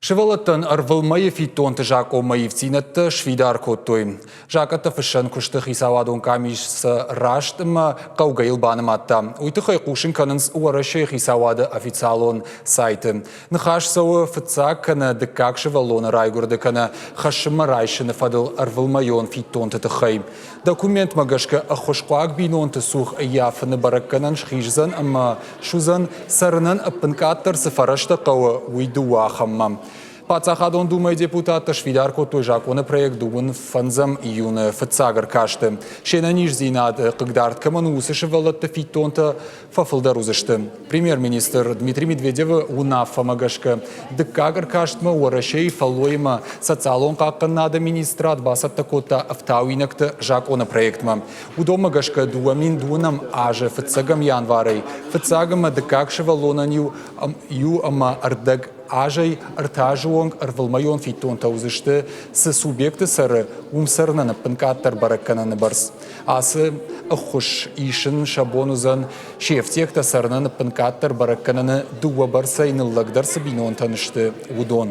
Сывӕллӕттӕн ӕрвылмӕйы фиддонты закъонмӕ ивддзинӕдтӕ сфидар кодтой. Закъӕттӕ фыссӕн куысты хицауадон къамис сӕ раст ӕмӕ хъӕугӕйыл банымадта. Уый тыххӕй хъусын кӕнынц Уӕрӕсейы хицауады официалон сайты. Ныхас цӕуы фыццаг кӕнӕ дыккаг сывӕллоны райгуырды кӕнӕ хӕссынмӕ райсыны фӕдыл ӕрвылмӕйон фиддонты тыххӕй. Документмӕ гӕсгӕ ӕххуысхъуаг бинонты цух ӕййафыны бӕрӕггӕнӕн схиздзӕн ӕмӕ суыдзӕн, цӕрынӕн ӕппынкъаддӕр цы фӕрӕзтӕ хъӕуы, уый дыууӕ ахӕммӕ. Паддзахадон Думӕйы депутаттӕ сфидар кодтой закъоны проект дыууын фӕндзӕм июны фыццаг ӕркасты. Се нӕниздзинад хъыгдард кӕмӕн у, уыцы сывӕллӕтты фиддонтӕ фӕфылдӕр уыдзысты. Премьер-министр Дмитрий Медведевы уынаффӕмӕ гӕсгӕ дыккаг ӕркастмӕ Уӕрӕсейы фӕллойимӕ социалон хъахъхъӕнынады министрад бацӕттӕ кодта ӕфтауинӕгты закъоны проектмӕ. Уыдонмӕ гӕсгӕ 2002 азы фыццӕгӕм январӕй фыццаг ӕмӕ дыккаг сывӕллонӕн иу ӕмӕ ӕрдӕг азӕй ӕртӕ азы онг ӕрвылмӕйон фиддонтӕ уыдзысты, цы субъекты цӕры, уым цӕрынӕн ӕппынкъаддӕр бӕрӕггӕнӕны бӕрц. Ацы ӕххуыс исын сӕ бон уыдзӕн, се фтиӕгтӕ цӕрынӕн ӕппынкъаддӕр бӕрӕггӕнӕны дыууӕ бӕрцӕй ныллӕгдӕр цы бинонтӕн сты, уыдон.